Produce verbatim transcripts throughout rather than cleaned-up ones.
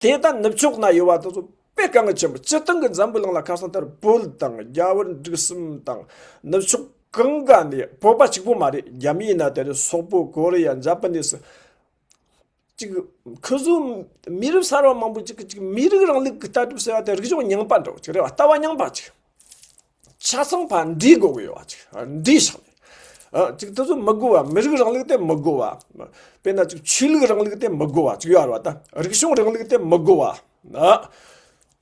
དེ་ལྟ་ནུབ་ཕྱོགས་ན་ཡོད་པ་དེ་ཚོ་དཔེ་དཀའ་ངལ་ཆེན་པོ། སྤྱིར་བཏང་གི་འཛམ་བུ་གླིང་ལ་ཁ་སང་ལྟར་བོད་དང་རྒྱ་བལ་འབྲུག་གསུམ་དང་ནུབ་ཕྱོགས་གང་ག་ནས། བོད་པ་གཅིག་པོ་མ་རེད། རྒྱ་མི་ཡིན་ན་དེ་རེད། སོག་པོ། ཀོ་རི་ཡ། འཇའ་པ་ནེ་སི། ཅིག་ཁོ་ཚོ་མི་རབས་གསར་བ་མང་པོ་ཅིག་གིས་ཅིག་མི་རིགས་རིང་ལུགས་ཀྱི་ལྟ་གྲུབ་ཟེར་བ་དེ་རིག་གཞུང་རྙིང་པ་འདྲ་བོ་ཅིག་རེད་བ། ལྟ་བ་རྙིང་པ་ཅིག། ཆ་ཚང་ཕར་འདྲེས་དགོས་ཀྱི་ཡོད་བ། ཅིག་འདྲེས་བཞག་ནས། ཨ། ཅིག་དེ་ཚོ་མི་དགོས་བ། མི་རིགས་རིང་ལུགས་དེ་མི་དགོས་བ། དཔེར་ན་ཅིག་ཆོས་ལུགས་རིང་ལུགས་དེ་མི་དགོས་བ་ཅིག་ཡོད་རེད་བ། ད་རིག་གཞུང་རིང་ལུགས་དེ་མི་དགོས་བ། ཨ།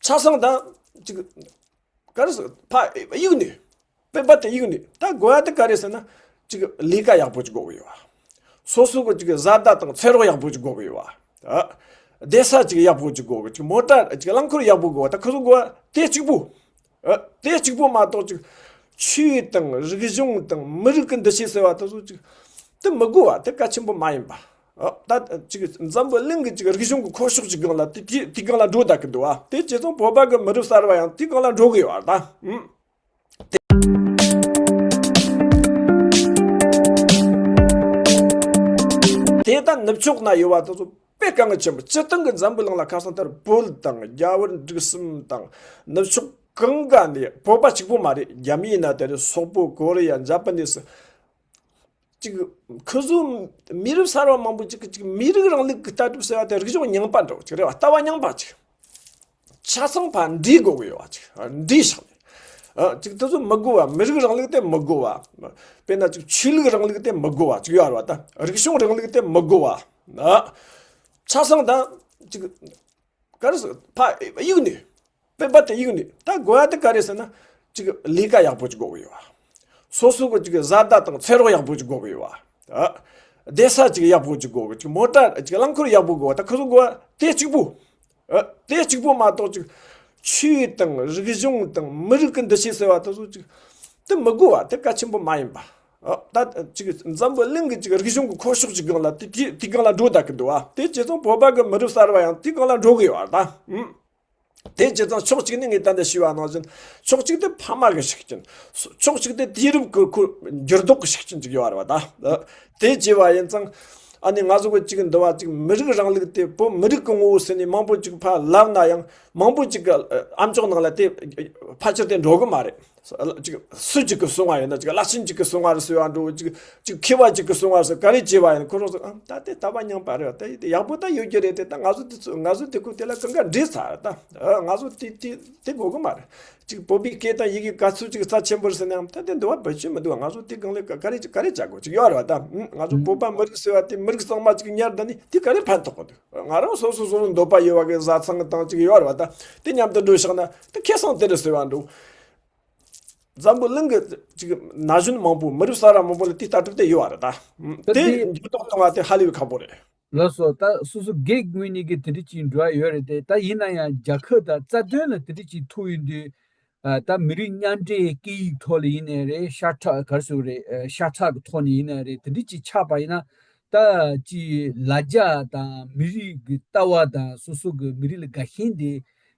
ཆ་ཚང་ད་ཅིག་ག་རེ་ཟེར། ཕར་གཡུག་ནས། པེ་པ་དེ་གཡུག་ནས། ད་དགོས་ཡ་དེ་ག་རེ་ཟེར་ན། ཅིག་ལས་ཀ་ཡག་པོ་ཅིག་དགོས་ཀྱི་ཡོད་བ། སོ་སོ་གི་ཅིག་བཟའ་ཟླ་དང་ཚེ་སྲོག་ཡག་པོ་ཅིག་དགོས་ཀྱི་ཡོད་བ། ཨ། བསྡད་ས་ཅིག་ཡག་པོ་ཅིག་དགོས་གི། ཅིག་མོ་ཊ་ཅིག་རླངས་འཁོར་ཡག་པོ་དགོས་བ། ད་ཁོ་ཚོ་དགོས་བ་དེ་གཅིག་པོ། ཨ། དེ་གཅིག་པོ་མ་གཏོགས། ཅིག་ཆོས་དང་རིག་གཞུང་དང་མི་རིགས་ཀྱི་འདུ་ཤེས་ཟེར་བ་དེ་ཚོ་ཅིག་དེ་མི་དགོས་བ། དེ་གལ་ཆེན་པོ་མ་ཡིན་པ། ཨ། ད་ཅིག་འཛམ་བུ་གླིང་གི་ཅིག་རིག་གཞུང་གི་ཁོར་ཤུགས་ཅིག་སྒང་ལ། དེ་དེ་དེ་སྒང་ལ་འགྲོ་བསྡད་ཀྱི་འདུག་བ། དེ་བྱས་ཙང་བོད་པ་གི་མི་རབས་གསར་བ་ཡང་དེ་སྒང་ལ་འགྲོ་གི་ཡོད་བ། ད། ཨུམ། དེ་ལྟ་ནུབ་ཕྱོགས་ན་ཡོད་པ་དེ་ཚོ་དཔེ་དཀའ་ངལ་ཆེན་པོ། སྤྱིར་བཏང་གི་འཛམ་བུ་གླིང་ལ་ཁ་སང་ལྟར་བོད་དང་རྒྱ་བལ་འབྲུག་གསུམ་དང་ནུབ་ཕྱོགས་གང་ག་ནས། བོད་པ་གཅིག་པོ་མ་རེད། རྒྱ་མི་ཡིན་ན་དེ་རེད། སོག་པོ། ཀོ་རི་ཡ། འཇའ་པ་ནེ་སི། ཅིག་ཁོ་ཚོ་མི་རབས་གསར་བ་མང་པོ་ཅིག་གིས་ཅིག་མི་རིགས་རིང་ལུགས་ཀྱི་ལྟ་གྲུབ་ཟེར་བ་དེ་རིག་གཞུང་རྙིང་པ་འདྲ་བོ་ཅིག་རེད་བ། ལྟ་བ་རྙིང་པ་ཅིག། ཆ་ཚང་ཕར་འདྲེས་དགོས་ཀྱི་ཡོད་བ། ཅིག་འདྲེས་བཞག་ནས། ཨ། ཅིག་དེ་ཚོ་མི་དགོས་བ། མི་རིགས་རིང་ལུགས་དེ་མི་དགོས་བ། དཔེར་ན་ཅིག་ཆོས་ལུགས་རིང་ལུགས་དེ་མི་དགོས་བ་ཅིག་ཡོད་རེད་བ། ད་རིག་གཞུང་རིང་ལུགས་དེ་མི་དགོས་བ། ཨ། ཆ་ཚང་ད་ཅིག་ག་རེ་ཟེར། ཕར་གཡུག་ནས། པེ་པ་དེ་གཡུག་ནས། ད་དགོས་ཡ་དེ་ག་རེ་ཟེར་ན། ཅིག་ལས་ཀ་ཡག་པོ་ཅིག་དགོས་ཀྱི་ཡོད་བ། སོ་སོ་གི་ཅིག་བཟའ་ཟླ་དང་ཚེ་སྲོག་ཡག་པོ་ཅིག་དགོས་ཀྱི་ཡོད་བ། ཨ། བསྡད་ས་ཅིག་ཡག་པོ་ཅིག་དགོས་གི། ཅིག་མོ་ཊ་ཅིག་རླངས་འཁོར་ཡག་པོ་དགོས་བ། ད་ཁོ་ཚོ་དགོས་བ་དེ་གཅིག་པོ། ཨ། དེ་གཅིག་པོ་མ་གཏོགས། ཅིག་ཆོས་དང་རིག་གཞུང་དང་མི་རིགས་ཀྱི་འདུ་ཤེས་ཟེར་བ་དེ་ཚོ་ཅིག་དེ་མི་དགོས་བ། དེ་གལ་ཆེན་པོ་མ་ཡིན་པ། ཨ། ད་ཅིག་འཛམ་བུ་གླིང་གི་ཅིག་རིག་གཞུང་གི་ཁོར་ཤུགས་ཅིག་སྒང་ལ་དེ་དེ་དེ་སྒང་ལ་འགྲོ་བསྡད་ཀྱི་འདུག་བ། དེ་བྱས་ཙང་བོད་པ་གི་མི་རབས་གསར་བ་ཡང་དེ་སྒང་ལ་འགྲོ་གི་ཡོད་བ། ད། ཨུམ། དེ་བྱས་ཙང་ཕྱོགས་གཅིག་ནས་ངས་ད་ལྟ་ཞུས་པ་ནང་བཞིན། ཕྱོགས་གཅིག་དེ་ཕ་མ་གི་ཤུགས་རྐྱེན། ཕྱོགས་གཅིག་དེ་དུས་རབས་ཀྱི་འགྱུར་ལྡོག་གི་ཤུགས་རྐྱེན་ཅིག་ཡོད་རེད་བ། ད་དེ་བྱས་པ་ཡིན་ཙང་། ཨ་ནི་ང་ཚོ་གི་ཅིག་འདི་བ་ཅིག་མི་རིགས་རིང་ལུགས་དེ། བོད་མི་རིགས་ཀྱི་ངོ་བོ་ཟེར་ནས་མང་པོ་ཅིག་ཕར་ལབ་ན་ཡང་། མང་པོ་ཅིག་གི་ཨ་མཆོག་ནང་ལ་དེ་ཕལ་ཆེར་དེ་འགྲོ་གི་མ་རེད། ཅིག་སུ་གཅིག་གིས་གསུངས་པ་ཡིན་ན། ཅིག་བླ་ཆེན་གཅིག་གིས་གསུངས་པ་རེད་ཟེར་བ་འདྲ་བོ། ཅིག་ཅིག་མཁས་པ་གཅིག་གིས་གསུངས་པ་རེད་ཟེར། ག་རེ་བྱས་པ་ཡིན། ཁོ་རང་ཚོ། ཨ། ད་དེ་ལྟ་བ་རྙིང་པ་རེད། ད་དེ་ཡག་པོ་ད་ཡོད་ཀྱི་རེད་དེ། ད་ང་ཚོ་དེ་ཚོ་ང་ཚོ་དེ་ཁུལ་དེ་ལ་གང་ག་འདྲེས་ཚར། ད་ང་ཚོ་དེ་དེ་དེ་དགོས་གི་མ་རེད། ཅིག་བོད་པའི་སྐད་དང་ཡི་གེ་ག་ཚོད་ཅིག་རྩ་ཆེན་པོ་རེད་ཟེར་ན་ཡང་། ད་དེ་འདི་བ་བེད་སྤྱོད་མི་འདུག། ང་ཚོ་དེ་སྒང་ལ་ག་རེ་ག་རེ་བྱ་དགོས། ཅིག་ཡོད་རེད་བ། ད་ང་ཚོ་བོད་པ་མི་རིགས་ཟེར་བ་དེ། མི་རིགས་གཙང་མ་ཅིག་ཉར་བསྡད་ནས་དེ་ག་རེ་ཕན་ཐོགས་གི་འདུག། ང་རང་སོ་སོ་སོ་སོ་འདོད་པ་ཡོད་པ་གི་བཟའ་ཚང་དང་ཅིག་ཡོད་རེད་བ། ད་དེ་མཉམ་དུ་འགྲོ་བཞག་ན་དེ་ཁེ་བཟང་དེ་རེད་ཟེར་བ་འདྲ་བོ། འཛམ་བུ་གླིང་གི་ཅིག་ན་གཞོན་མང་པོ། མི་རབས་གསར་བ་མང་པོ་ལ་དེའི་ལྟ་གྲུབ་དེ་ཡོད་པ་རེད། ད་ད་དེ་དེ་འགྱུར་ལྡོག་གཏོང་བ་དེ་ཧ་ལས་པའི་ཁག་པོ་རེད། ལགས་སོ། ད་སོ་སོ་སྒེར་ངོས་ནས་ཀྱི་དེ་འདྲ་ཅིག་འགྲོ་ཡ་ཡོད་རེད་དེ། ད་ཡིན་ན་ཡང་རྒྱལ་ཁབ་དང་རྩ་དོན་ལ་དེ་འདྲ་ཅིག་ཐུག་ཡོང་དུས། ཨ། ད་མི་རིགས་མཉམ་འབྲེལ་སྐད་ཡིག་ཐོག་ལ་ཡིན་ནའི་རེད། ཤ་ཁྲག་ག་རེ་ཟེར་དགོས་རེད། ཨ། ཤ་ཁྲག་གི་ཐོག་ནས་ཡིན་ནའི་རེད། དེ་འདྲ་ཅིག་ཆགས་པ་ཡིན་ན། ད་ཅིག་ལ་རྒྱ་དང་མི་རིགས་ཀྱི་ལྟ་བ་དང་། སོ་སོ་གི་མི་རིགས་ལ་དགའ་ཞེན་དེ།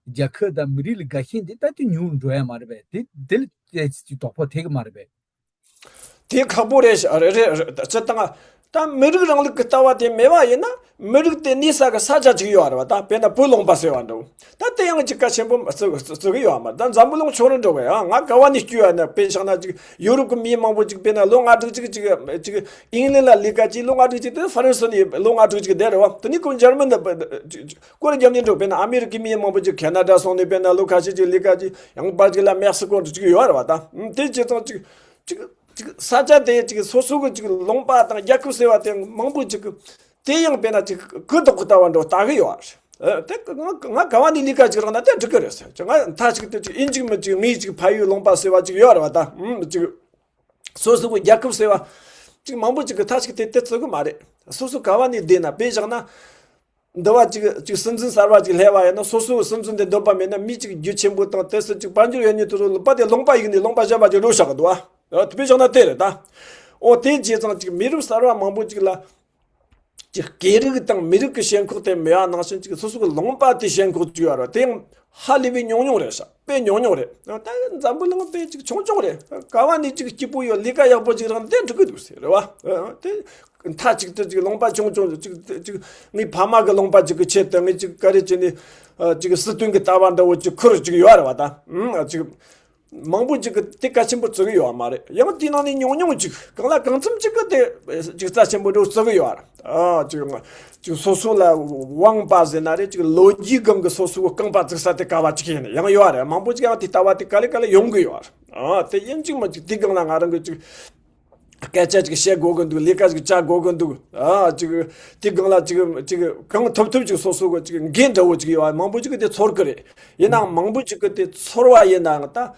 རྒྱལ་ཁབ་དང་མི་རིགས་ལ་དགའ་ཞེན་དེ་ད་དེ་ཉུང་འགྲོ་ཡ་མ་རེད་པས། དེ་དེ་ལ་ཅིག་དོགས་པ་ཐེབས་ཀྱི་མ་རེད་པས། དེ་ཁག་པོ་རེད་ཤག། རེད་རེད་རེད། སྤྱིར་བཏང་ད་མི་རིགས་རིང་ལུགས་ཀྱི་ལྟ་བ་དེ་མེད་པ་ཡིན་ན། མི་རིགས་དེ་གནས་ས་གི་ས་ཆ་ཅིག་ཡོད་རེད་བ། ད་དཔེར་ན་བོད་ལུང་པ་ཟེར་བ་འདྲ་བོ། ད་དེ་ཡང་ཅིག་གལ་ཆེན་པོ་བརྩི་བརྩི་གི་ཡོད་མ་རེད། ད་འཛམ་བུ་གླིང་ཕྱོགས་རིས་འགྲོ་གི། ཡང་ང་ག་བ་ནས་སྐྱེས་པ་ཡིན་ན། དཔེ་བཞག་ན་ཅིག་ཡོ་རོབ་ཀྱི་མི་མང་པོ་ཅིག་དཔེར་ན་ལོ་ལྔ་དྲུག་ཅིག་ཅིག་ཅིག་ཨིང་ལན་ལ་ལས་ཀ་བྱས། ལོ་ལྔ་དྲུག་ཅིག་དེ་ཧྥ་རན་སི་ནས་ལོ་ལྔ་དྲུག་ཅིག་བསྡད་རེད་བ། དེ་ནས་ཁོ་འཇར་མན་དུ་སྐོར་རྒྱབ་ནས་འགྲོ། དཔེར་ན་ཨ་མེ་རི་ཀའི་མི་མང་པོ་ཅིག་ཁེ་ན་ཌ་སོང་ནས་དཔེར་ན་ལོ་ཁ་ཤས་ཅིག་ལས་ཀ་བྱས། ཡང་ཕར་ཅིག་ལ་མེག་སི་ཀོ་ཅིག་ཡོད་རེད་བ། ད་དེ་བྱས་ཙང་ཅིག་ཅིག་ཅིག་ས་ཆ་དེ་ཅིག་སོ་སོ་གི་ཅིག་ལུང་པ་དང་རྒྱལ་ཁབ་ཟེར་བ་དེ་མང་པོ་ཅིག་གི། དེ་ཡང་དཔེར་ན་ཅིག་གུ་དོག་གི་ལྟ་བ་འདྲ་བོ་ལྟ་གི་ཡོད་རེད། ཨ། དེ་ང་ང་ག་བ་ནས་ལས་ཀ་ཅིག་རག་ན་དེ་འགྲིག་གི་རེད་ཟེར། ཅིག་ང་མཐའ་ཅིག་ཏུ་ཅིག་ཨིན་ཅིག་མིན་ཅིག་ངས་ཅིག་ཕ་ཡུལ་ལུང་པ་ཟེར་བ་ཅིག་ཡོད་རེད་བ། ད་ཨུམ་ཅིག་སོ་སོ་གི་རྒྱལ་ཁབ་ཟེར་བ་ཅིག་མང་པོ་ཅིག་གི་མཐའ་ཅིག་དེ་དེ་བརྩི་གི་མ་རེད། སོ་སོ་ག་བ་ནས་བསྡད་ན། དཔེ་བཞག་ན། འདི་བ་ཅིག་ཅིག་སྲིད་འཛིན་གསར་བ་ཅིག་སླེབས་པ་ཡིན་ན། སོ་སོའི་སྲིད་འཛིན་དེ་འདོད་པ་མེད་ན། མི་ཅིག་རྒྱུ་ཆེན་པོ་དང་དེ་སུ་ཅིག་དཔལ་འབྱོར་ཡོད་མཁན་དེ་ཚོ་ལུང་པ་དེ་ལུང་པ་གཡུགས་ནས་ལུང་པ་གཞན་པ་ཅིག་འགྲོ་བཞག་གི་འདུག་བ། དེ་བས་བཞག་ན་དེ་རེད་ད། འོ་དེ་བྱས་ཙང་ཅིག་མི་རབས་གསར་བ་མང་པོ་ཅིག་ལ་ ཅིག་སྐད་རིགས་དང་མི་རིགས་ཀྱི་ཞེན་ཁོག་དེ་མེད་པ་ནང་བཞིན་ཅིག་སོ་སོ་གི་ལུང་པ་དེ་ཞེན་ཁོག་ཅིག་ཡོད་རེད། དེ་ཡང་ཧ་ལས་པའི་ཉུང་ཉུང་རེད་ཤག་དཔེ་ཉུང་ཉུང་རེད། ད་འཛམ་བུ་གླིང་དཔེ་ཅིག་ཆུང་ཆུང་རེད། ག་བ་ནས་ཅིག་སྐྱིད་པོ་ཡོད། ལས་ཀ་ཡག་པོ་ཅིག་རག་དེ་འགྲིག་གི་འདུག་ཟེར་རེད་བ། དེ་མཐའ་གཅིག་ཏུ་ཅིག་ལུང་པ་ཆུང་ཆུང་ཅིག་ཅིག་ངའི་ཕ་མ་གི་ལུང་པ་ཅིག་གི་ཆེད་དུ་ངས་ཅིག་ག་རེ་བྱས་ནས་ཅིག་སྲིད་དོན་གི་ལྟ་བ་འདྲ་བོ་ཅིག་ཁུར་ཅིག་ཡོད་རེད་བ། ད་ཅིག་མང་པོ་ཅིག་གིས་དེ་གལ་ཆེན་པོ་བརྩི་གི་ཡོད་མ་རེད། ཡང་དེའི་ནང་ནས་ཉུང་ཉུང་ཅིག་གང་ལ་གང་འཚམ་ཅིག་གིས་དེ་ཅིག་རྩ་ཆེན་པོ་འདྲ་བརྩི་གི་ཡོད་རེད། ཨ་ཅིག་ཅིག་སོ་སོ་ལ་དབང་པ་ཟེར་ན་རེད། ཅིག་ལོ་རྒྱུས་སྒང་གི་སོ་སོ་གི་རྐང་པ་བཙུགས་ས་དེ་ག་བ་ཅིག་ཡིན་ན་ཡང་ཡོད་རེད། མང་པོ་ཅིག་ཡང་དེ་ལྟ་བ་དེ་ག་ལེ་ག་ལེ་ཡོང་གི་ཡོད་རེད། ཨ་དེ་ཡིན་གཅིག་མིན་གཅིག་དེའི་སྒང་ལ་ང་རང་གི་ཅིག་སྐད་ཆ་ཅིག་བཤད་དགོས་ཀྱི་འདུག་ལས་ཀ་ཅིག་བྱ་དགོས་ཀྱི་འདུག་ཨ་ཅིག་དེ་སྒང་ལ་ཅིག་ཅིག་གང་ཐུབ་ཐུབ་ཅིག་སོ་སོ་གི་ཅིག་འགན་འདྲ་བོ་ཅིག་ཡོད་པ་མང་པོ་ཅིག་གིས་དེ་ཚོར་གི་རེད། ཡིན་ནའང་མང་པོ་ཅིག་གིས་དེ་ཚོར་བ་ཡིན་ནའང་ད་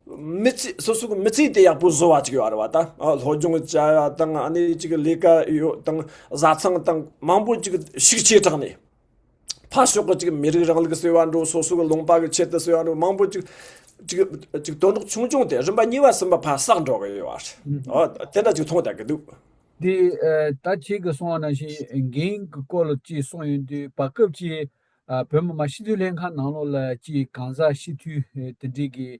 མི་ཚེ་སོ་སོ་གི་མི་ཚེ་དེ་ཡག་པོ་བཟོ་བ་ཅིག་ཡོད་རེད་བ། ད་ཨ་སློབ་སྦྱོང་བྱ་ཡ་དང་ཨ་ནི་ཅིག་ལས་ཀ་ཡོད་དང་བཟའ་ཚང་དང་མང་པོ་ཅིག་ཤུགས་ཆེ་དྲགས་ནས། ཕར་ཕྱོགས་ཀྱི་ཅིག་མི་རིགས་རིང་ལུགས་ཟེར་བ་འགྲོ། སོ་སོ་གི་ལུང་པ་གི་ཆེད་དུ་ཟེར་བ་འགྲོ། མང་པོ་ཅིག་ཅིག་ཅིག་དོན་དག་ཆུང་ཆུང་དེ་རིམ་པ་གཉིས་པ་གསུམ་པ་ཕར་བསགས་འགྲོ་གི་ཡོད་པ། ཨ་དེ་འདྲ་ཅིག་མཐོང་བསྡད་ཀྱི་འདུག་འདི་ཨ་ད་ཁྱེད་ཀྱིས་གསུངས་པ་ནང་བཞིན་འགན་གྱི་སྐོར་ལ་ཅིག་གསུངས་ཡོང་དུས་བར་སྐབས་ཅིག་ཨ་བོད་མི་མང་སྤྱི་འཐུས་ལྷན་ཁང་ནང་ལོགས་ལ་ཅིག་གང་ཟག་སྤྱི་འཐུས་དེ་འདྲས་ཀྱི་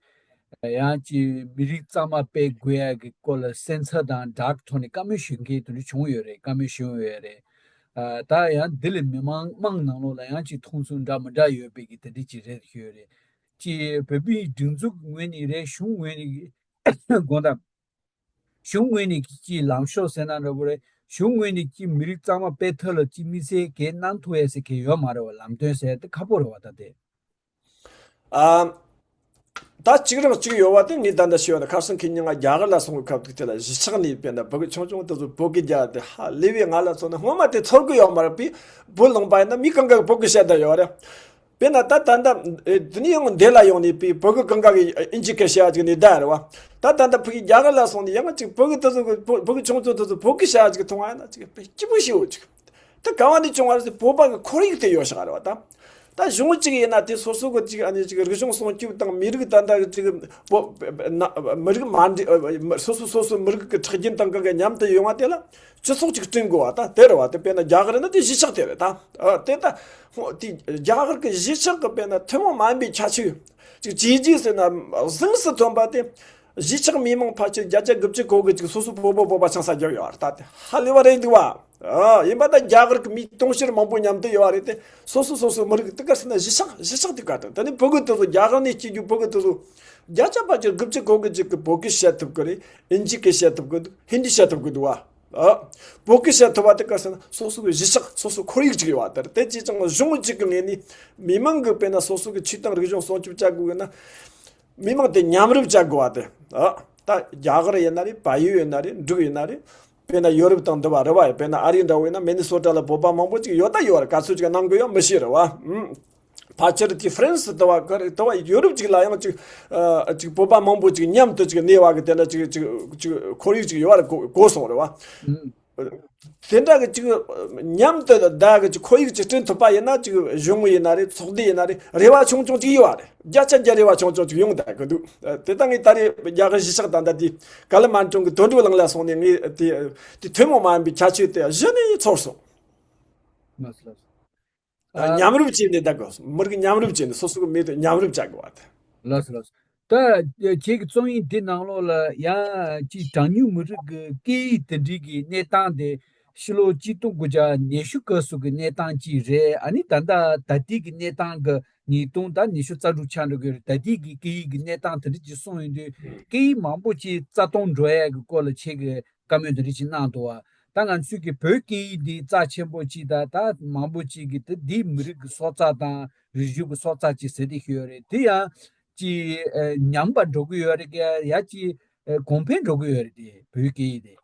ཡང་ཅིག་མི་རིགས་གཙང་མ་སྤེལ་དགོས་ཡ་གི་སྐོར་ལ་སེམས་འཚབ་དང་སྦྲགས་ཐོག་ནས་བཀའ་མོལ་ཞུ་མཁན་དེ་འདྲ་བྱུང་ཡོད་རེད། བཀའ་མོལ་ཞུས་ཡོད་རེད། ཨ་ད་ཡང་འདི་ལས་མི་མང་དམངས་ནང་ལོགས་ལ་ཡང་ཅིག་མཐོང་ཚུལ་འདྲ་མི་འདྲ་ཡོད་པའི་གི་དེ་འདྲ་ཅིག་རེད་ཞུས་ཡོད་རེད། ཅིག་བོད་མིའི་སྒྲིག་འཛུགས་ངོས་ནས་རེད། གཞུང་ངོས་ནས་དགོངས་དག་གཞུང་ངོས་ནས་ཀྱི་ལམ་ཕྱོགས་ཟེར་ན་འདྲ་པོ་རེད། གཞུང་ངོས་ནས་ཀྱི་མི་རིགས་གཙང་མ་སྤེལ་ཐབས་ལ་ཀྱི་དམིགས་བསལ་གྱི་གནང་ཐུབ་ཡས་ཟེར་གྱི་ཡོད་མ་རེད་བ། ལམ་སྟོན་ཟེར་དེ་ཁག་པོ་རེད་བ། ད་དེ། ཨ། ད་གཅིག་རང་གཅིག་ཡོད་བ་དེ་ངས་ད་ལྟ་ཤེས་བ་ན་ཁ་སང་ཁེ་ཉིན་ང་རྒྱ་གར་ལ་སོང་བའི་སྐབས་དུས་དེ་ལ་གཞིས་ཆགས་ནས་དཔེར་ན་བོད་ཀྱི་ཆུང་ཆུང་དེ་ཚོ་བོད་སྐད་རྒྱག་དེ་ཧ་ལས་པའི་ང་ལ་མཚོན་ན་སྔོན་མ་དེ་ཚོར་གི་ཡོད་མ་རེད། པས་བོད་ལུང་པ་ཡིན་ན་མི་གང་ག་གི་བོད་སྐད་བཤད་བསྡད་ཡོད་རེད། དཔེར་ན་ད་ད་ལྟ་ཨེ་དེ་ནས་ཡང་འདི་ལ་ཡོང་ནས་པའི་བོད་སྐད་གང་ག་གི་ཨིན་ཇི་སྐད་བཤད་ཡ་ཅིག་ནས་བསྡད་རེད་བ། ད་ད་ལྟ་ཕ་གི་རྒྱ་གར་ལ་སོང་ནས་ཡང་ཅིག་བོད་སྐད་དེ་ཚོ་གི་བོད་བོད་ཀྱི་ཆུང་ཆུང་དེ་ཚོ་བོད་སྐད་བཤད་ཡ་ཅིག་མཐོང་བ་ཡིན་ན་ཅིག་དཔེ་སྐྱིད་པོ་ཞེ་པོ་ཅིག་ད་ག་བ་ནས་བྱུང་བ་རེད་ཟེར་བོད་པ་གི་ཁོར་ཡུག་དེ་ཡོད་ཤག་རེད་བ། ད་ད་གཞུང་གཅིག་ཡིན་ན་དེ་སོ་སོ་གི་ཅིག་ཨ་ནི་ཅིག་རིག་གཞུང་སྲུང་སྐྱོབ་དང་མི་རིགས་ད་ལྟ་གི་ཅིག་བོད་ན་མི་རིགས་མ་འདྲེས་སོ་སོ་སོ་སོ་མི་རིགས་གི་ཁྲག་རྒྱུན་དང་གང་ག་མཉམ་དུ་ཡོང་བ་དེ་ལ་སྤྱི་ཚོགས་ཅིག་བསྐྲུན་དགོས་བ། ད་དེ་རེད་བ། དེ་དཔེར་ན་རྒྱ་གར་ན་དེ་གཞིས་ཆགས་དེ་རེད། ད་ཨ་དེ་ད་དེ་རྒྱ་གར་གི་གཞིས་ཆགས་གི་དཔེར་ན་ཐུན་མོང་མ་ཡིན་པའི་ཁྱད་ཆོས་ཅིག་བྱས་རྗེས་ཟེར་ན་གཟེངས་སུ་ཐོན་པ་དེ། གཞིས་ཆགས་མི་མང་ཕལ་ཆེར་བརྒྱ་ཆ་དགུ་བཅུ་གོ་དགུ་ཅིག་སོ་སོ་བོད་པ་བོད་པ་ཆང་ས་རྒྱབ་ཡོད་རེད། ད་དེ་ཧ་ལས་པ་རེད་འདུག་བ། ཨ་ཡིན་པ་ད་རྒྱ་གར་གི་མི་དུང་ཕྱུར་མང་པོ་མཉམ་དུ་ཡོད་རེད་དེ། སོ་སོ་སོ་སོ་མི་རིགས་དེ་ག་ཟེར་ན་གཞིས་ཆགས་གཞིས་ཆགས་དེ་ག་དང་དེ་ནི་བོད་སྐད་དེ་ཚོ་རྒྱ་གར་ནས་སྐྱེས་རྒྱུ་བོད་སྐད་དེ་ཚོ་བརྒྱ་ཆ་ཕལ་ཆེར་དགུ་བཅུ་གོ་དགུ་ཅིག་གི་བོད་སྐད་བཤད་ཐུབ་གི་རེད། ཨིན་ཇི་སྐད་བཤད་ཐུབ་གི་འདུག་ཧིན་དི་བཤད་ཐུབ་གི་འདུག་བ། ཨ་བོད་སྐད་བཤད་ཐུབ་པ་དེ་ག་ཟེར་ན་སོ་སོ་གི་གཞིས་ཆགས་སོ་སོ་ཁོར་ཡུག་ཅིག་ཡོད་བ། དེར་དེ་ཅིས་ཀྱང་གཞུང་གཅིག་གི་ངོས་ནས་མི་མང་གི་དཔེར་ན་སོ་སོ་གི་ཆོས་དང་རིག་གཞུང་སྲུང་སྐྱོབ་བྱ་དགོས་ན། མི་མང་དེ་མཉམ་རུབ་བྱ་དགོས་པ་དེ། ཨ་ད་རྒྱ་གར་ཡིན་ན་རེད། བལ་ཡུལ་ཡིན་ན་རེད། འབྲུག་ཡིན་ན་རེད། དཔེར་ན་ཡོ་རོབ་དང་འདི་བ་རེད་བ། དཔེར་ན་ཨ་རི་འདྲ་བོ་ཡིན་ན་མི་ནི་སོ་ཊ་ལ་བོད་པ་མང་པོ་ཅིག་ཡོད་ད་ཡོད་རེད། ག་ཚོད་ཅིག་གནང་གི་ཡོད་མི་ཤེས་རེད་བ། ཨུམ། ཕལ་ཆེར་དེ་ཧྥ་རན་སི་འདི་བ་ག་རེ་འདི་བ་ཡོ་རོབ་ཅིག་ལ་ཡང་ཅིག་ཨ་ཅིག་བོད་པ་མང་པོ་ཅིག་མཉམ་དུ་ཅིག་གནས་བ་གི་དེ་འདྲ་ཅིག་ཅིག་ཅིག་ཁོར་ཡུག་ཅིག་ཡོད་རེད་གོ་གོ་སོང་རེད་བ། ཨུམ། དེ་འདྲ་གི་ཅིག་མཉམ་དུ་བསྡད་གི་ཅིག་ཁོར་ཡུག་ཅིག་བསྐྲུན་ཐུབ་པ་ཡིན་ན། ཅིག་གཞུང་ཡིན་ན་རེད། ཚོགས་སྡེ་ཡིན་ན་རེད། རེ་བ་ཆུང་ཆུང་ཅིག་ཡོད་པ་རེད། བརྒྱ་ཆ་བརྒྱ་རེ་བ་ཆུང་ཆུང་ཅིག་ཡོང་བསྡད་གི་འདུག་དེ་ལྟ་ངས་ད་རེས་རྒྱ་གར་གཞིས་ཆགས་ད་ལྟ་དེ་ཀ་ལི་མན་ཀྲུང་གི་དོན་གྲུབ་གླིང་ལ་སོང་ནས་ངས་དེ་དེ་ཐུན་མོང་མ་ཡིན་པའི་ཁྱད་ཆོས་དེ་གཞི་ནས་ཚོར་སོང་། ལགས་སོ། ལགས་སོ། ཨ། མཉམ་རུབ་བྱས་ནས་བསྡད་དགོས། མི་རིགས་མཉམ་རུབ་བྱས་ནས་སོ་སོ་གི་མི་དེ་མཉམ་རུབ་བྱ་དགོས་པ་དེ། ལགས་སོ་ལགས་སོ། ད་ཁྱེད་ཀྱི་རྩོམ་ཡིག་འདི་ནང་ལོགས་ལ་ཡང་ཅིག་གྲངས་ཉུང་མི་རིགས་ཀྱི་སྐད་ཡིག་དེ་འདྲའི་གི་གནས་སྟངས་དེ་ཕྱི་ལོ་གཅིག་སྟོང་དགུ་བརྒྱ་ཉི་ཤུ་སྐབས་སུ་གི་གནས་སྟངས་ཅིག་རེད། ཨ་ནི་ད་ལྟ་ད་ལྟའི་གི་གནས་སྟངས་གི་ཉིས་སྟོང་ད་ཉི་ཤུ་རྩ་དྲུག་ཆགས་འགྲོ་གི་རེད། ད་ལྟའི་གི་སྐད་ཡིག་གི་གནས་སྟངས་དེ་འདྲ་ཅིག་གསུངས་ཡོང་དུས་སྐད་ཡིག་མང་པོ་ཅིག་རྩ་སྟོངས་འགྲོ་ཡ་གི་སྐོར་ལ་ཁྱེད་ཀྱི་བཀའ་མོལ་འདི་འདྲ་ཅིག་གནང་འདུག་བ། ད་ང་ཚོས་ཀྱི་བོད་སྐད་ཡིག་འདི་རྩ་ཆེན་པོ་ཅིག་དང་ད་མང་པོ་ཅིག་གིས་དེ་འདི་མི་རིགས་ཀྱི་སྲོག་རྩ་དང་རིག་གཞུང་གི་སྲོག་རྩ་ཅིག་ཟེར་ཏེ་ཞུ་ཡོད་རེད། དེ་ཡང་ཅིག་ཨ་ཉམས་པ་འགྲོ་གི་ཡོད་རེད་ཀྱི་ཡ་ཅིག་ཨ་གོང་འཕེལ་འགྲོ་གི་ཡོད་རེད། དེ་བོད་སྐད་ཡིག་དེ།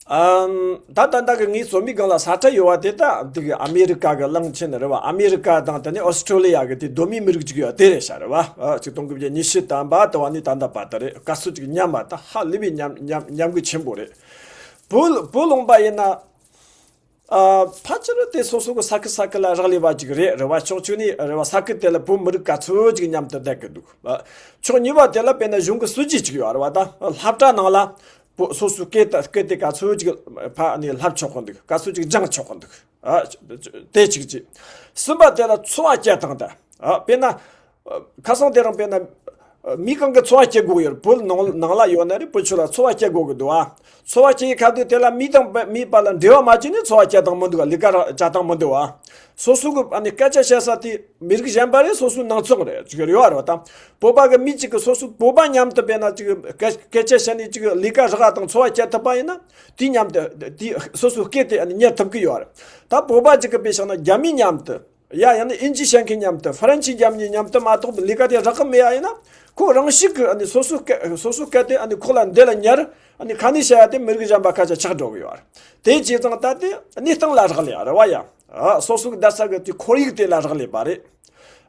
ཨམ། ད་ད་ལྟ་གི་ངའི་རྩོམ་ཡིག་སྒང་ལ་ས་ཁྲ་ཡོད་པ་དེ་ད་འདི་གི་ཨ་མེ་རི་ཀ་གི་གླིང་ཆེན་རེད་བ། ཨ་མེ་རི་ཀ་དང་དེ་ནས་ཨོ་སི་ཁྲོ་ལི་ཡ་གི་དེ་གདོད་མའི་མི་རིགས་ཅིག་ཡོད་དེ་རེད་ཤག་རེད་བ། ཨ་ཆིག་སྟོང་དགུ་བརྒྱ་ཉི་ཤུ་ཐམ་པ་དེ་བ་ནས་ད་ལྟ་བར་དུ་རེད། དཀའ་སྤྱད་ཅིག་ཉམས་པ་ད་ཧ་ལས་པའི་ཉམས་ཉམས་ཉམས་རྒུད་ཆེན་པོ་རེད། བོད་བོད་ལུང་པ་ཡིན་ན། ཨ་ཕལ་ཆེར་དེ་སོ་སོ་གི་ས་ཁུལ་ས་ཁུལ་ལ་རག་ལས་པ་ཅིག་རེད། རེད་བ། ཕྱོགས་གཅིག་ནས་རེད་བ། ས་ཁུལ་དེ་ལ་བོད་མི་རིགས་ག་ཚོད་ཅིག་མཉམ་དུ་བསྡད་ཀྱི་འདུག་ཨ་ཕྱོགས་གཉིས་པ་དེ་ལ་དཔེར་ན་གཞུང་གི་སྲིད་ཇུས་ཅིག་ཡོད་རེད་བ། ད་སློབ་གྲྭ་ནང་ལ། བོད་སོ་སོའི་སྐད་དང་སྐད་དེ་ག་ཚོད་ཅིག་ཕ་ནས་བསླབ་ཆོག་གི་འདུག་ག་ཚོད་ཅིག་སྦྱང་ཆོག་གི་འདུག་ཨ། དེ་གཅིག་གཅིག་གསུམ་པ་དེ་ལ་འཚོ་བ་སྐྱེལ་སྟངས་དང་། ཨ། དཔེར་ན། ཁ་སང་དེ་རིང་དཔེར་ན། མི་གང་གི་འཚོ་བ་སྐྱེལ་དགོས་ཡོད་རེད། བོད་ནང་ནང་ལ་ཡོད་ན་རེད། བོད་ཆོལ་ལ་འཚོ་བ་སྐྱེལ་དགོས་ཀྱི་འདུག་ཨ། འཚོ་བ་སྐྱེལ་ཡི་ཁ་དུས་དེ་ལ་མི་དང་མི་བར་ལ་འབྲེལ་བ་མ་བྱས་ནས་འཚོ་བ་སྐྱེལ་སྟངས་མི་འདུག་ག་ལས་ཀ་རག་བྱ་སྟངས་མི་འདུག་ཨ། སོ་སོ་གི་ཨ་ནི་སྐད་ཆ་བཤད་ས་དེ་མི་རིགས་གཞན་པ་རེད། སོ་སོའི་ནང་ཚོགས་རེད། ཅིག་རེ་བ་རེད་བ་དང་། བོད་པ་གི་མི་གཅིག་གི་སོ་སོའི་བོད་པ་མཉམ་དུ་དཔེར་ན་ཅིག་སྐད་སྐད་ཆ་བཤད་ནས་ཅིག་ལས་ཀ་རག་དང་འཚོ་བ་སྐྱེལ་ཐུབ་པ་ཡིན་ན། དེ་མཉམ་དུ་དེ་སོ་སོའི་སྐད་དེ་ཨ་ནི་གཉེར་ཐུབ་ཀྱི་ཡོད་རེད། ད་བོད་པ་གཅིག་གི་དཔེ་བཞག་ན་རྒྱ་མི་མཉམ་དུ། ཡ་ཡང་ན་ཨིན་ཇི་བཤད་མཁན་མཉམ་དུ། ཧྥ་རན་སི་རྒྱབ་གཉིས་མཉམ་དུ་མ་གཏོགས་པའི་ལས་ཀ་དེ་རག་གི་མེད་ཡ་ཡིན་ན། ཁོ་རང་ཤུགས་ཀྱིས་ཨ་ནི་སོ་སོའི་སྐད་སོ་སོའི་སྐད་དེ་ཨ་ནི་ཁོ་ལ་འདི་ལ་ཉར། ཨ་ནི་ཁ་ནས་བཤད་ཡ་དེ་མི་རིགས་གཞན་པ་སྐད་ཆ་ཆགས་འགྲོ་གི་ཡོད་རེད། དེ་བྱས་ཙང་ད་དེ་གནས་སྟངས་ལ་རག་ལས་ཡ་རེད་བ་ཡ། ཨ། སོ་སོ་གི་བསྡད་ས་གི་དེ་ཁོར་ཡུག་དེ་ལ་རག་ལས་པ་རེད།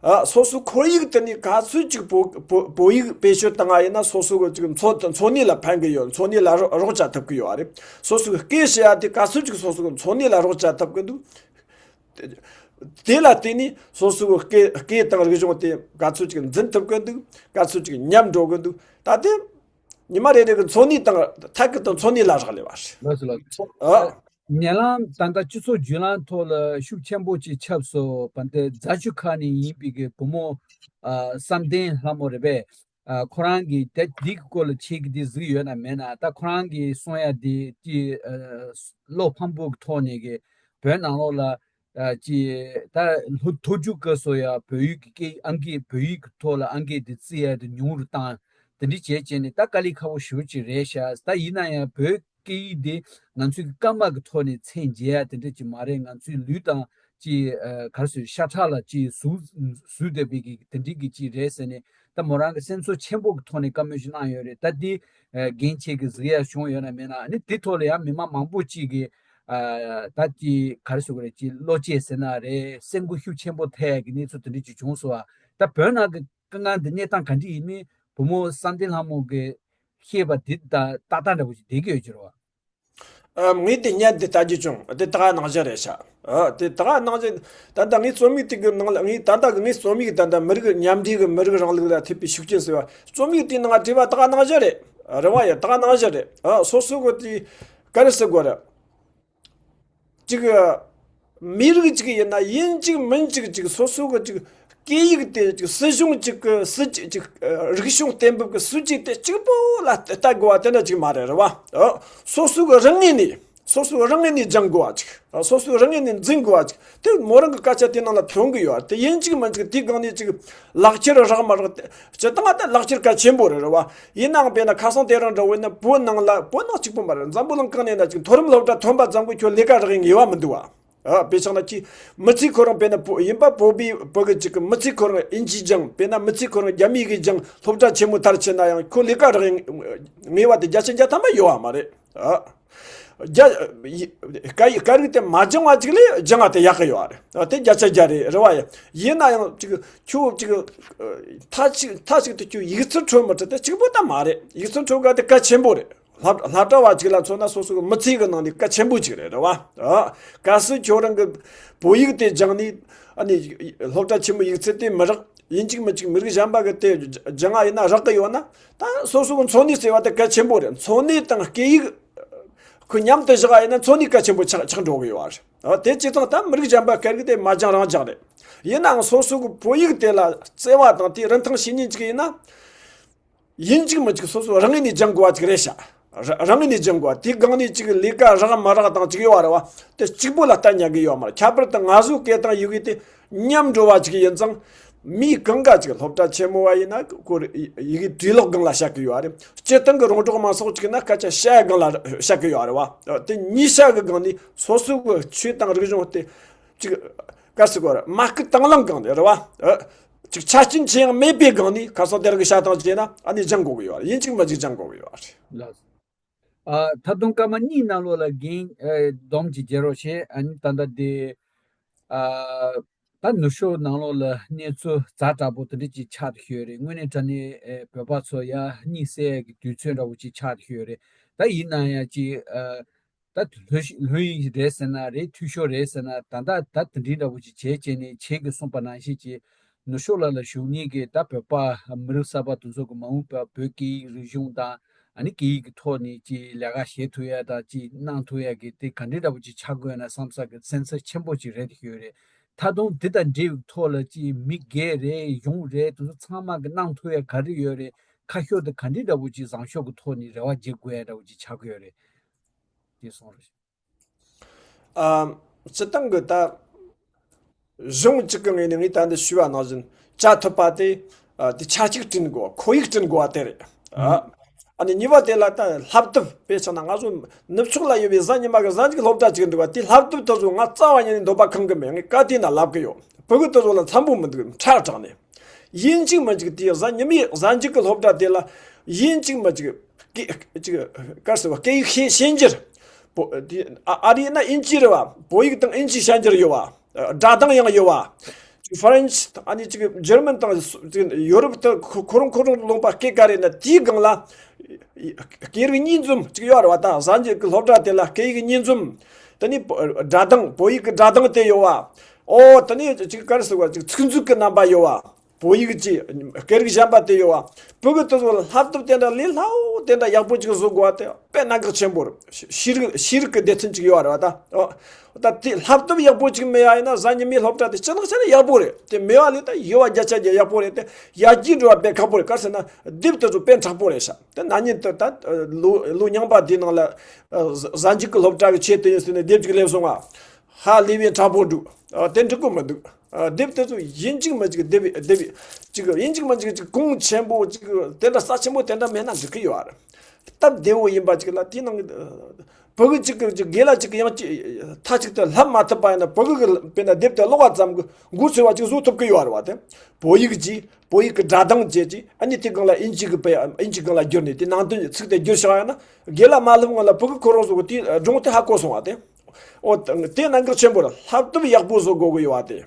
ཨ། སོ་སོའི་ཁོར་ཡུག་དེ་ནི་ག་ཚོད་ཅིག་བོད་བོད་བོད་ཡིག་བེད་སྤྱོད་བཏང་བ་ཡིན་ན་སོ་སོ་གི་ཅིག་འཚོ་འཚོ་གནས་ལ་ཕན་གི་ཡོད། འཚོ་གནས་ལ་རོགས་རོགས་བྱ་ཐུབ་གི་ཡོད་རེད། སོ་སོའི་སྐད་བཤད་ཡ་དེ་ག་ཚོད་ཅིག་སོ་སོ་གི་འཚོ་གནས་ལ་རོགས་བྱ་ཐུབ་གི་འདུག་དེ་ལ་བརྟེན་ནས་སོ་སོའི་སྐད་སྐད་དང་རིག་གཞུང་དེ་ག་ཚོད་ཅིག་འཛིན་ཐུབ་ཀྱི་འདུག་ག་ཚོད་ཅིག་ཉམས་འགྲོ་གི་འདུག་ད་དེ་ཉི་མ་རེ་རེ་གི་འཚོ་གནས་དང་ཐད་ཀར་དུ་འཚོ་གནས་ལ་རག་ལས་པ་རེད། ལགས་སོ་ལགས་སོ། ཨ། ཉེ་ལམ་ད་ལྟ་སྤྱི་ཚོགས་བརྒྱུད་ལམ་ཐོག་ལ་ཤུགས་ཆེན་པོ་ཅིག་ཁྱབ་སོང་བ་འདི་རྫ་ཆུ་ཁ་ནས་ཡིན་པའི་གི་བུ་མོ། ཨ། བསམ་གཏན་ལྷ་མོ་རེད་པས། ཨ། ཁོ་རང་གིས་དེ་འདི་གི་སྐོར་ལ་ཁྱེད་ཀྱིས་འདི་གཟིགས་ཡོད་ན་མེད་ན། ད་ཁོ་རང་གིས་གསུང་ཡ་འདི་ཅི། ཨ། བློ་ཕམ་པོ་གི་ཐོག་ནས་གི་བོད་ནང་ལོགས་ལ། ཨ། ཅི། ད་ལྷོ་མཐོ་རྒྱུགས་སྐབས་སུ་ཡ་བོད་ཡིག་གི་སྐད་ཨང་ཀི་བོད་ཡིག་གི་ཐོག་ལ་ཨང་ཀི་འདི་བརྩི་ཡ་འདི་ཉུང་རུ་བཏང་། དེ་འདྲ་བྱས་བྱས་ནས་ད་དཀའ་ལས་ཁག་པོ་ཞེ་པོ་ཅིག་རེད་ཤག་ད་ཡིན་ན་ཡང་བོད་སྐད་ཡིག་འདི་ང་ཚོའི་སྐར་མ་གི་ཐོག་ནས་མཚན་འཇལ་ཡ་དེ་འདྲ་ཅིག་མ་རེད། ང་ཚོའི་ལུས་དང་ཅིག་ཨ། ག་རེ་ཟེར། ཤ་ཁྲག་ལ་ཅིག་ཟུག་ཟུག་བསྡད་པའི་གི་དེ་འདྲའི་གི་ཅིག་རེད་ཟེར་ནས་ད་མོ་རང་གི་སེམས་ཚོར་ཆེན་པོ་གི་ཐོག་ནས་བཀའ་མོལ་ཞིག་གནང་ཡོད་རེད། ད་འདི་ཨ། རྒན་ཁྱེད་ཀྱིས་གཟིགས་ཡ་བྱུང་ཡོད་ན་མེད་ན། ཨ་ནི་དེ་ཐོག་ལ་ཡང་མི་མང་མང་པོ་ཅིག་གིས་ཨ། ད་ཅིག་ག་རེ་ཟེར་དགོས་རེད། ཅིག་བློ་སྐྱེད་ཟེར་ན་རེད། སེམས་འགུལ་ཤུགས་ཆེན་པོ་ཐེབས་ཡ་གི་གནས་ཚུལ་དེ་འདྲ་ཅིག་བྱུང་སོང་བ། ད་བོད་ནང་གི་དཀའ་ངལ་འདི་གནས་སྟངས་ག་འདྲ་ཡིན་མིན་བུ་མོ་བསམ་གཏན་ལྷ་མོ་གིས་བཤད་པ་འདི་དང་ཏག་ཏག་འདྲ་པོ་ཞིག་བསྡད་ཀྱི་ཡོད་ཀྱི་རེད་བ། ཨ། ངས་དེ་ཉན་དེ་ལྟ་རྒྱུ་བྱུང་། དེ་ད་ག་ནང་བཞིན་རེད་ཤག་ཨ། དེ་ད་ག་ནང་བཞིན། ད་ལྟ་ངའི་རྩོམ་ཡིག་དེ་གི་ནང་ལ། ངའི་ད་ལྟ་གི་ངའི་རྩོམ་ཡིག་ད་ལྟ་མི་རིགས་མཉམ་འབྲེལ་གི་མི་རིགས་རིང་ལུགས་ལ་ཐེབས་པའི་ཤུགས་རྐྱེན་ཟེར་བ། རྩོམ་ཡིག་དེའི་ནང་བྲིས་པ་ད་ག་ནང་བཞིན་རེད། རེད་བ་ཡ། ད་ག་ནང་བཞིན་རེད། ཨ། སོ་སོ་གི་དེ་ག་རེ་ཟེར་དགོས་རེད། ཅིག་མི་རིགས་གཅིག་ཡིན་ན་ཡིན་གཅིག་མིན་གཅིག་ཅིག་སོ་སོ་གི་ཅིག་སྐད་ཡིག་དེ་ཅིག་སྲིད་གཞུང་གཅིག་གི་སྲིད་ཇུས་ཅིག་ཨ། རིག་གཞུང་གཏན་འབེབས་ཀྱི་སྲིད་ཇུས་དེ་གཅིག་པོ་ལ་ལྟ་དགོས་པ་དེ་འདྲ་ཅིག་མ་རེད། རེད་བ། ཨ། སོ་སོ་གི་རང་ངོས་ནས་སོ་སོ་རང་ངོས་ནས་སྦྱང་དགོས་པ་ཅིག་ཨ། སོ་སོ་རང་ངོས་ནས་འཛིན་དགོས་པ་ཅིག་དེ་མོ་རང་གི་སྐད་ཆ་དེ་ནང་ལ་ཐོན་གི་ཡོད་རེད། དེ་ཡིན་གཅིག་མིན་གཅིག་དེའི་སྒང་ནས་ཅིག་ལག་ཁྱེར་རག་མ་རག་དེ་སྤྱིར་བཏང་ད་ལག་ཁྱེར་གལ་ཆེན་པོ་རེད། རེད་བ། ཡིན་ནའང་དཔེར་ན་ཁ་སང་དེ་རིང་འདྲ་བོ་ཡིན་ན་བོད་ནང་ལ། བོད་ནང་གཅིག་པོ་མ་རེད། འཛམ་བུ་གླིང་གང་ནས་ན་ཅིག་མཐོ་རིམ་སློབ་གྲྭ་ཐོན་པ་ཙམ་གྱིས་ཁྱོད་ལས་ཀ་རག་ཡའི་ངེས་པ་མི་འདུག་བ། ཨ། དཔེ་བཞག་ན་ཁྱི་མི་ཚེ་ཁོ་རང་དཔེར་ན་བོད་ཡིན་པ། བོད་པའི་བོད་ཀྱི་ཅིག་གི་མི་ཚེ་ཁོ་རང་ཨིན་ཇི་སྦྱང་། དཔེར་ན་མི་ཚེ་ཁོ་རང་རྒྱ་མིའི་གི་སྦྱང་སློབ་གྲྭ་ཆེན་མོ་མཐར་ཕྱིན་ན་ཡང་ཁོ་ལས་ཀ་རག་ཡའི་ངེས་པ་དེ་བརྒྱ་ཆ་བརྒྱ་ཐམ་པ་ཡོད་བ་མ་རེད། ཨ། རྒྱ་ཡི་སྐད་ཡིག་སྐད་རིགས་དེ་མ་སྦྱང་བ་ཅིག་ལས་སྦྱང་བ་དེ་ཡག་གི་ཡོད་རེད། ཨ། དེ་བརྒྱ་ཆ་བརྒྱ་རེད། རེད་བ་ཡ། ཡིན་ན་ཡང་ཅིག་ཁྱོད་ཅིག་མཐའ་ཅིག་མཐའ་ཅིག་ཏུ་ཁྱོད་ཡིག་ཚད་འཕྲོད་མི་འཕྲོད་དེ་གཅིག་པོ་ད་མ་རེད། ཡིག་ཚད་འཕྲོད་དགོས་དེ་གལ་ཆེན་པོ་རེད། སློབ་སློབ་གྲྭ་བ་ཅིག་ལ་མཚོན་ན་སོ་སོ་གི་མི་ཚེ་གི་ནང་ནས་གལ་ཆེན་པོ་ཅིག་རེད། རེད་བ། ཨ། གལ་སྲིད་ཁྱོད་རང་གི་བོད་ཡིག་དེ་སྦྱངས་ནས། ཨ་ནི་སློབ་གྲྭ་ཆེན་མོའི་ཡིག་ཚད་དེ་མི་རག་ཡིན་གཅིག་མིན་གཅིག་མི་རིགས་གཞན་པ་གི་དེ་སྦྱང་བ་ཡིན་ན་རག་གི་ཡོད་ན། ད་སོ་སོ་གི་འཚོ་གནས་ཟེར་བ་དེ་གལ་ཆེན་པོ་རེད། འཚོ་གནས་དང་སྐད་ཡིག་ཁོ་མཉམ་དུ་བཞག་པ་ཡིན་ན་འཚོ་གནས་གལ་ཆེན་པོ་ཆགས་ཆགས་འགྲོ་གི་ཡོད་རེད། ཨ། དེ་བྱས་ཙང་ད་མི་རིགས་གཞན་པ་སྐད་ཡིག་དེ་མ་སྦྱང་རང་སྦྱང་རེད། ཡིན་ནའང་སོ་སོ་གི་བོད་ཡིག་དེ་ལ་བརྩེ་བ་དང་དེའི་རིན་ཐང་ཤེས་མཁན་ཅིག་ཡིན་ན། ཡིན་གཅིག་མིན་གཅིག་སོ་སོ་རང་ངོས་ནས་སྦྱང་དགོས་པ་ཅིག་རེད་ཤག་ར་རང་ངོས་ནས་སྦྱང་དགོས་པ། དེའི་སྒང་ནས་ཅིག་ལས་ཀ་རག་མ་རག་དང་ཅིག་ཡོད་པ་རེད་བ། དེ་གཅིག་པོ་ལ་ལྟ་ཉན་གི་ཡོད་མ་རེད། ཁྱད་པར་དུ་ང་ཚོའི་སྐད་དང་ཡི་གེ་དེ་ཉམས་འགྲོ་བ་ཅིག་ཡིན་ཙང་། མི་གང་ག་ཅིག་སློབ་གྲྭ་ཆེན་མོ་བ་ཡིན་ན་ཁོ་ཡི་གེ་འབྲི་ཀློག་སྒང་ལ་བཤད་གི་ཡོད་རེད། སྤྱིར་བཏང་གི་རོང་འབྲོག་མང་ཚོགས་ཅིག་ཡིན་ན་སྐད་ཆ་བཤད་སྒང་ལ་བཤད་གི་ཡོད་རེད་བ། དེ་གཉིས་ཆ་གི་སྒང་ནས་སོ་སོ་གི་ཆོས་དང་རིག་གཞུང་དེ་ཅིག་ག་ཟེར་དགོས་རེད། མ་སྐུལ་དང་བླངས་སྒང་ནས་རེད་བ། ཨ། ཅིག་ཆ་རྐྱེན་ཅི་ཡང་མེད་པའི་སྒང་ནས་ཁ་སང་དེ་རིང་གི་བྱ་སྟངས་བྱས་ན་ཨ་ནི་སྦྱང་དགོས་ཀྱི་ཡོད་རེད། ཡིན་གཅིག་མིན་གཅིག་སྦྱང་དགོས་ཀྱི་ཡོད་རེད། ལགས་སོ། ཨ། ད་དུང་སྐར་མ་གཉིས་ནང་ལོགས་ལ་རྒན་ཨ་སྡོམ་གཅིག་རྒྱག་རོགས་བྱེད། ཨ་ནི་ད་ལྟ་དེ་ཨ་ད་ནུབ་ཕྱོགས་ནང་ལོགས་ལ་གནས་ཚུལ་ཛ་དྲག་པོ་དེ་འདྲ་ཅིག་ཆགས་བསྡད་ཡོད་རེད། དངོས་གནས་དྲང་གནས་ཨ་བོད་པ་ཚོ་ཡ་གཉིད་སད་ཀྱི་དུས་ཚོད་འདྲ་བོ་ཅིག་ཆགས་བསྡད་ཡོད་རེད། ད་ཡིན་ན་ཡང་ཅིག་ཨ། ད་ལྷོད་ལྷོད་ཡིག་རེད་ཟེར་ན་རེད། འཐུས་ཤོར་རེད་ཟེར་ན། ད་ལྟ་ད་དེ་འདྲའི་འདྲ་བོ་ཅིག་བྱས་བྱས་ནས་ཁྱེད་ཀྱིས་གསུངས་པ་ནང་བཞིན་གྱི་ནུབ་ཕྱོགས་ལ་ལ་བཞུགས་མཁན་གྱི་ད་བོད་པ་མི་རིགས་གསར་པ་དེ་ཚོ་གི་མ་འོངས་པ་བོད་སྐད་ཡིག་རིག་གཞུང་དང་ ཨ་ནི་སྐད་ཡིག་གི་ཐོག་ནས་ཅིག་ལས་ཀ་བྱེད་ཐུབ་ཡ་དང་ཅིག་གནང་ཐུབ་ཡ་གི་དེ་ག་འདྲའི་འདྲ་པོ་ཅིག་ཆགས་དགོས་ན་བསམ་ས་གི་སེམས་འཚབ་ཆེན་པོ་ཅིག་རེད་ཡོད་རེད། ད་དུང་འདི་དང་འབྲེལ་བའི་ཐོག་ལ་ཅིག་མི་སྒེར་རེད་ཡོངས་རེད་དེ་ཚོ་ཚང་མ་གི་གནང་ཐུབ་ཡ་ག་རེ་ཡོད་རེད། ཁ་ཕྱོགས་དེ་ག་འདྲའི་འདྲ་པོ་ཅིག་བཟང་ཕྱོགས་ཀྱི་ཐོག་ནས་རེ་བ་བྱེད་དགོས་ཡ་འདྲ་པོ་ཅིག་ཆགས་ཀྱི་ཡོད་རེད། དེ་གསུངས་རོགས། ཨ། སྤྱི་བཏང་གི་ད་གཞུང་གཅིག་གི་ངོས་ནས་ངས་ད་འདི་ཞུས་པ་ནང་བཞིན་བྱ་ཐུབ་པ་དེ། ཨ། དེ་ཆ་གཅིག་བསྐྲུན་དགོས། ཁོར་ཡུག་བསྐྲུན་དགོས་པ་དེ་རེད། ཨ། ཨ་ནི་གཉིས་པ་དེ་ལ་ད་བསླབ་དེབ་དཔེ་ཆ་ན་ང་ཚོ་ནུབ་ཕྱོགས་ལ་ཡོད་པའི་གཟའ་ཉི་མ་གི་གཟའ་མཇུག་སློབ་གྲྭ་གཅིག་འདུག་པ། དེ་བསླབ་དེབ་དེ་ཚོ་ང་རྩ་བ་ཉིད་ནས་འདོད་པ་ཁེངས་གི་མེད། ངས་ག་དུས་ན་ལབ་གི་ཡོད། ཕྲུ་གུ་དེ་ཚོ་ལ་འཚམ་པོ་མི་འདུག་ཁྲ་དྲགས་ནས། ཡིན་གཅིག་མིན་གཅིག་དེའི་གཟའ་ཉི་མའི་གཟའ་མཇུག་གི་སློབ་གྲྭ་དེ་ལ་ཡིན་གཅིག་མིན་གཅིག་སྐད་ཅིག་ག་རེ་ཟེར་བ། སྐད་ཡིག་ཤེས་ཤེས་འགྱུར། བོ་དེ་ཨ་ཨ་རི་ན་ཨིན་ཇི་རེད་བ། བོད་ཡིག་དང་ཨིན་ཇི་ཤན་སྦྱར་ཡོད་བ། སྒྲ་གདངས་ཡང་ཡོད་བ། ཅིག་ཧྥ་རན་སི་ཨ་ནི་ཅིག་འཇར་མན་དང་ཅིག་ཡོ་རོབ་དུ་ཁོ་ཁོ་རང་ཁོ་རང་ལུང་པ་སྐད་ག་རེ་ན་དེའི་སྒང་ལ་སྐད་རིགས་གཉིས་འཛོམས་ཅིག་ཡོད་རེད་བ། ད་གཟའ་མཇུག་གི་སློབ་གྲྭ་དེ་ལ་སྐད་ཡིག་གཉིས་འཛོམས། དེ་ནས་སྒྲ་གདངས་བོད་ཡིག་གི་སྒྲ་གདངས་དེ་ཡོད་བ། ཨོ་དེ་ནས་ཅིག་ག་རེ་ཟེར་བ། ཅིག་ཚིག་མཛོད་ཀྱི་རྣམ་པ་ཡོད་བ། བོད་ཡིག་གི་སྐད་རིགས་གཞན་པ་དེ་ཡོད་བ། བོད་ཀྱི་དེ་ཚོ་ལ་བསླབ་དེབ་དེ་འདྲ་ལས་སླ་བོ་དེ་འདྲ་ཡག་པོ་ཅིག་བཟོ་དགོས་པ་དེ་དཔེ་གནད་འགག་ཆེན་པོ་རེད། ཤེས་རིག་ཤེས་རིག་གི་སྡེ་ཚན་ཅིག་ཡོད་རེད་བ་ད། ཨོ། ད་དེ་བསླབ་དེབ་ཡག་པོ་ཅིག་མེད་ཡ་ཡིན་ན་གཟའ་ཉི་མའི་སློབ་གྲྭ་དེ་ཅི་ནང་ཆ་ནས་ཡག་པོ་རེད། དེ་མེད་པ་ལས་ད་ཡོད་པ་བརྒྱ་ཆ་བརྒྱ་ཡག་པོ་རེད། དེ་ཡར་རྒྱས་འགྲོ་བ་དཔེ་ཁག་པོ་རེད། ག་རེ་ཟེར་ན་དེབ་དེ་ཚོ་དཔེ་མཁྲེགས་པོ་རེད་ཤག་དེ་ན་ནིང་དུ་ད་ལོ་ལོ་རྙིང་པ་དེའི་ནང་ལ་གཟའ་མཇུག་གི་སློབ་གྲྭ་གི་ཆེད་དུ་ཡིན་ཟེར་ནས་དེབ་ཅིག་སླེབས་སོང་ང་། ཧ་ལས་པའི་མཁྲེགས་པོ་འདུག་ཨ། དེ་འགྲིག་གི་མི་འདུག་ཨ། དེབ་དེ་ཚོ་ཡིན་གཅིག་མིན་གཅིག་དེབ་དེབ་ཅིག་ཡིན་གཅིག་མིན་གཅིག་ཅིག་གོང་ཆེན་པོ་ཅིག་དེ་འདྲ་རྩ་ཆེན་པོ་དེ་འདྲ་མེད་ན་འགྲིག་གི་ཡོད་རེད། སྟབས་བདེ་བོ་ཡིན་པ་ཅིག་ལ་དེའི་ནང་གི་བུ་གུ་ཅིག་གི་ཅིག་དགེ་ལགས་ཅིག་གི་ཡང་ཅིག་མཐའ་གཅིག་ཏུ་བསླབ་མ་ཐུབ་པ་ཡིན་ན་བུ་གུ་གི་དཔེར་ན་དེབ་དེ་ཀློག་པ་ཙམ་གི་མགོ་ཚོས་པ་ཅིག་བཟོ་ཐུབ་གི་ཡོད་རེད་བ། དེ་བོད་ཡིག་ཅིག་བོད་ཡིག་གི་སྒྲ་གདངས་བཅས་ཀྱིས་ཨ་ནི་དེ་སྒང་ལ་ཨིན་ཇི་གི་དཔེ་ཨིན་ཇི་སྒང་ལ་བསྒྱུར་ནས་དེ་ནང་དོན་གྱི་ཚིག་དེ་བསྒྱུར་བཞག་ཡ་ན་དགེ་ལགས་མ་སླེབས་སྔོན་ལ་བུ་གུ་ཁོ་རང་ཚོ་གི་དེའི་སྒྲུང་དེ་ཧ་གོ་སོང་བ་དེ། ཨོ། དེ་གནད་འགག་ཆེན་པོ་རེད། བསླབ་དེབ་ཡག་པོ་བཟོ་དགོས་གི་ཡོད་བ་དེ།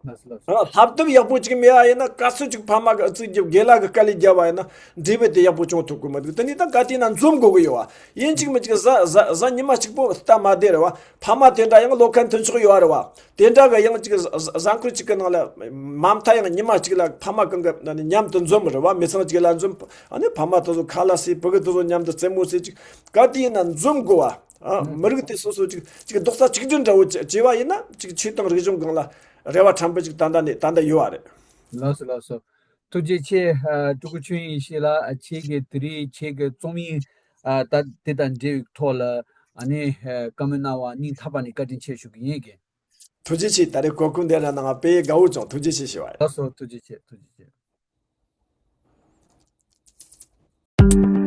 ལགས་སོ་ལགས་སོ། ཨ། བསླབ་དེབ་ཡག་པོ་ཅིག་མེད་པ་ཡིན་ན་ག་ཚོད་ཅིག་ཕ་མ་གི་ཨུ་ཚུགས་རྒྱབ་དགེ་ལགས་ཀྱི་དཀའ་ལས་རྒྱབ་པ་ཡིན་ན་འབྲས་བུ་དེ་ཡག་པོ་བྱུང་ཐུབ་གི་མི་འདུག་དེ་ནི་ད་ག་དུས་ན་འཛོམས་དགོས་གི་ཡོད་བ། ཡིན་གཅིག་མིན་གཅིག་གཟའ་གཟའ་གཟའ་ཉི་མ་གཅིག་པོ་སྟབས་མ་བདེ་རེད་བ། ཕ་མ་དེ་འདྲ་ཡང་ལོ་ཁ་མཐུན་ཕྱོགས་ཡོད་རེད་བ། དེ་འདྲ་གི་ཡང་གཅིག་གཟའ་གཟའ་འཁོར་གཅིག་གི་ནང་ལ་མ་མཐའ་ཡང་ཉི་མ་གཅིག་ལ་ཕ་མ་གང་གི་མཉམ་དུ་འཛོམས་རེད་བ། མི་ཚང་གཅིག་ལ་འཛོམས། ཨ་ནི་ཕ་མ་དེ་ཚོ་ཁ་ལག་ཟོས། བུ་གུ་དེ་ཚོ་མཉམ་དུ་རྩེད་མོ་རྩེ་ཅིག་ག་དུས་ན་འཛོམས་དགོས་བ། ཨ། མི་རིགས་དེ་སོ་སོ་ཅིག་ཅིག་རྡོག་རྩ་གཅིག་སྒྲིལ་འདྲ་བོ་བྱས་པ་ཡིན་ན་ཅིག་ཆོས་དང་རིག་གཞུང་སྒང་ལ་རེ་བ་ཕྲན་བུ་ཅིག་ད་ལྟ་ནས་ད་ལྟ་ཡོད་པ་རེད། ལགས་སོ་ལགས་སོ། ཐུགས་རྗེ་ཆེ། ཨ། སྤྲུལ་སྐུ་ཆོས་དབྱིངས་ཡེ་ཤེས་ལགས། ཁྱེད་ཀྱིས་དེ་རིང་ཁྱེད་ཀྱི་རྩོམ་ཡིག་ཨ། ད་དེ་དང་འབྲེལ་བའི་ཐོག་ལ་ཨ་ནི་ཨ། བཀའ་མོལ་གནང་བ་སྙིང་ཐག་པ་ནས་བཀའ་དྲིན་ཆེ་ཞུ་གི་ཡིན་གི། ཐུགས་རྗེ་ཆེ། ད་རེས་གོ་སྐབས་འདི་རག་གནང་བ་དཔེ་དགའ་བོ་བྱུང་། ཐུགས་རྗེ་ཆེ་ཞུ་བ་ཡིན། ལགས་སོ། ཐུགས་རྗེ་ཆེ། ཐུགས་རྗེ་ཆེ།